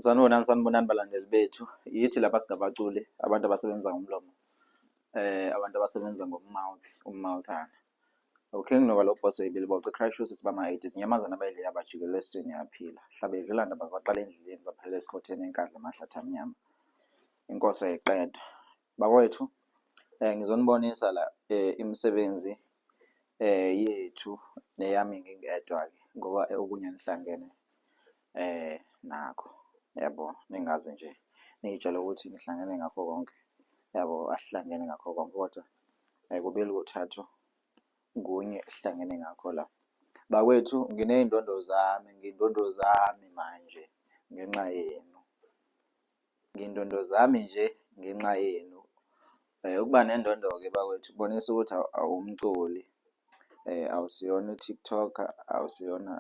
Sanibonani, sanibonani balandeli bethu. Yithi lapha singabaculi, abantu abasebenza ngomlomo, abantu abasebenza ngomouth, ummouthana. UKing Nuka lo boss weyibiliboco crash sibama-eight izinyamazane abayidle yabajikela esiswini yaphila. Hlabe idlula ndaba zaqala endleleni zaphelela esikhotheni enkandla amahlathi amnyama. Inkosi ayiqedwa. Bakwethu, ngizonibonisa la imisebenzi yethu neyami ngingedwa-ke ngoba okunye nihlangene nakho yabo, ningaze nje niy'tshele ukuthi nihlangene ngakho konke yabo, asihlangene ngakho konke kodwa kubili kuthathu kunye esihlangene ngakho la. Bakwethu, nginey'ndondo zami, ngiy'ndondo zami manje ngenxa yenu, ngiy'ndondo zami nje ngenxa yenu. Ukuba nendondo-ke bakwethu kubonisa ukuthi awumculi, awusiyona i-TikToker, awusiyona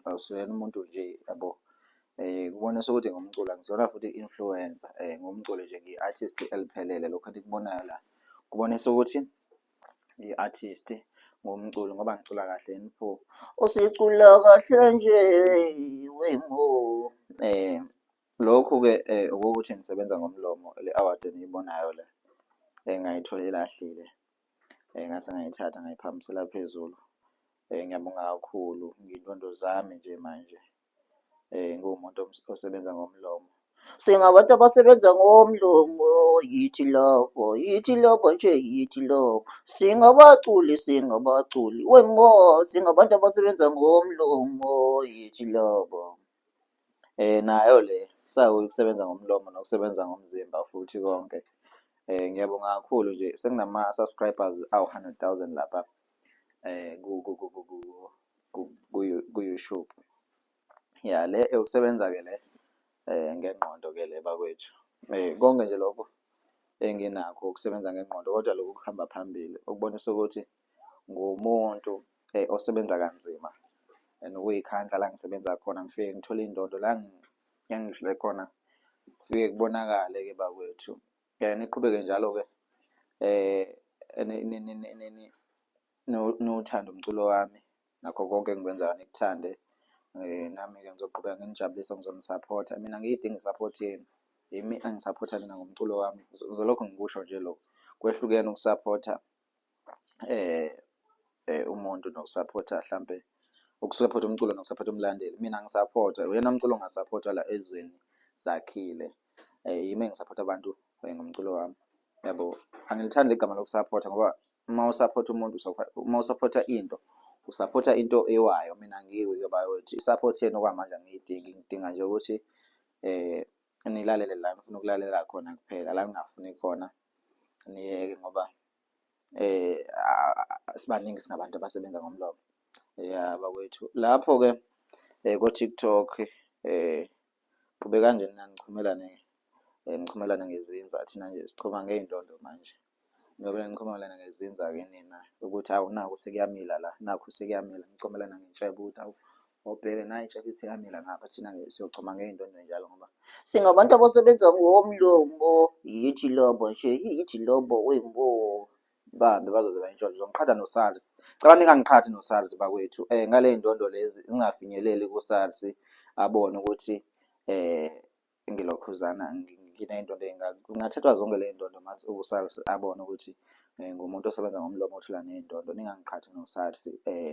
awusiyena umuntu nje yabo. Kubonisa ukuthi ngumculi angisiyona futhi i-influencer ngumculi nje ngiyi-artist eliphelele lokhu enikubonayo la kubonisa ukuthi ngiyi-artist ngumculi ngoba ngicula kahle yini pho? Usicula kahle nje wemo. Lokhu-ke okokuthi ngisebenza ngomlomo le award eniyibonayo le engayithola elahlile ngase ngayithatha ngayiphakamisela phezulu. Ngiyabonga kakhulu ngiy'ndondo zami nje manje ngiwumuntu osebenza ngomlomo. Singabantu abasebenza ngomlomo, yithi labo, yithi labo nje, yithi labo. Singabaculi, singabaculi, wemo, singabantu abasebenza ngomlomo, yithi labo. Nayo le sakuyi ukusebenza ngomlomo nokusebenza ngomzimba futhi konke. Ngiyabonga kakhulu nje senginama-subscribers awu-100 000 lapha ku-YouTube. Ya, le ukusebenza-ke le ngengqondo-ke le bakwethu. Konke nje lokho enginakho ukusebenza ngengqondo kodwa lokhu kuhamba phambili okubonisa ukuthi ngumuntu osebenza kanzima nokuy'khandla la ngisebenza khona ngifike ngithole iy'ndondo la engidlule khona kufike kubonakale-ke bakwethu. Niqhubeke njalo-ke niwuthande umculo wami nakho konke engikwenzayo nikuthande. Nami-ke ngizoqhubeka nginijabulise ngizonisaphotha mina angiyidingi i-support yenu, yimi engisaphotha nina ngomculo wami. Ngizolokhu ngikusho nje lokho, kwehlukene ukusaphotha umuntu nokusaphotha hlampe ukusaphotha umculo nokusaphotha umlandeli. Mina ngisaphotha uyena mculo ongasaphothwa la ezweni sakhile, yimi engisaphotha abantu ngomculo wami yabo. Angilithandi leli gama lokusaphotha ngoba uma usaphotha umuntu uma usaphotha into usaphotha into ewayo, mina angiwi-ke bakwethu. I-support yenu okwamanje angiyidingi, ngidinga nje ukuthi nilalele la nifuna ukulalela khona kuphela, la ningafuni khona niyeke ngoba sibaningi singabantu abasebenza ngomlomo. Ya bakwethu, lapho-ke ko-TikTok qhubekani nje nina nichumelane nichumelane ngezinza thina nje sichoma ngey'ndondo manje. Niyobe nichumelana ngezinza-ke nina ukuthi hawu nakhu sekuyamila la, nakhu sekuyamila nichomelana ngentshebe ukuthi hawu awubheke nayi intshebe isiyamila ngapha thina-ke siyochoma ngey'ndondo njalo ngoba Singabantu abasebenza ngomlomo, yithi lobo nje, yithi lobo wembo. Bambi bazoze bayintshontshe uzongiqhatha no-SARS. Cela ningangiqhathi no-SARS bakwethu ngale y'ndondo lezi ngingafinyeleli ku-SARS abone ukuthi ngilokhuzana nginey'ndondo ey'ngaka. Zingathathwa zonke ley'ndondo mase u-SARS abone ukuthi ngumuntu osebenza ngomlomo othula ney'ndondo. Ningangiqhathi no-SARS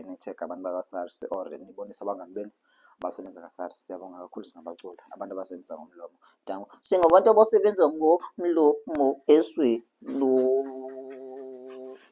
ni-tag-e abantu bakwa-SARS or nibonise abangani benu abasebenza ka-SARS. Siyabonga kakhulu singabaculi abantu abasebenza ngomlomo. Danko. Singabantu abasebenza ngomlomo eswe.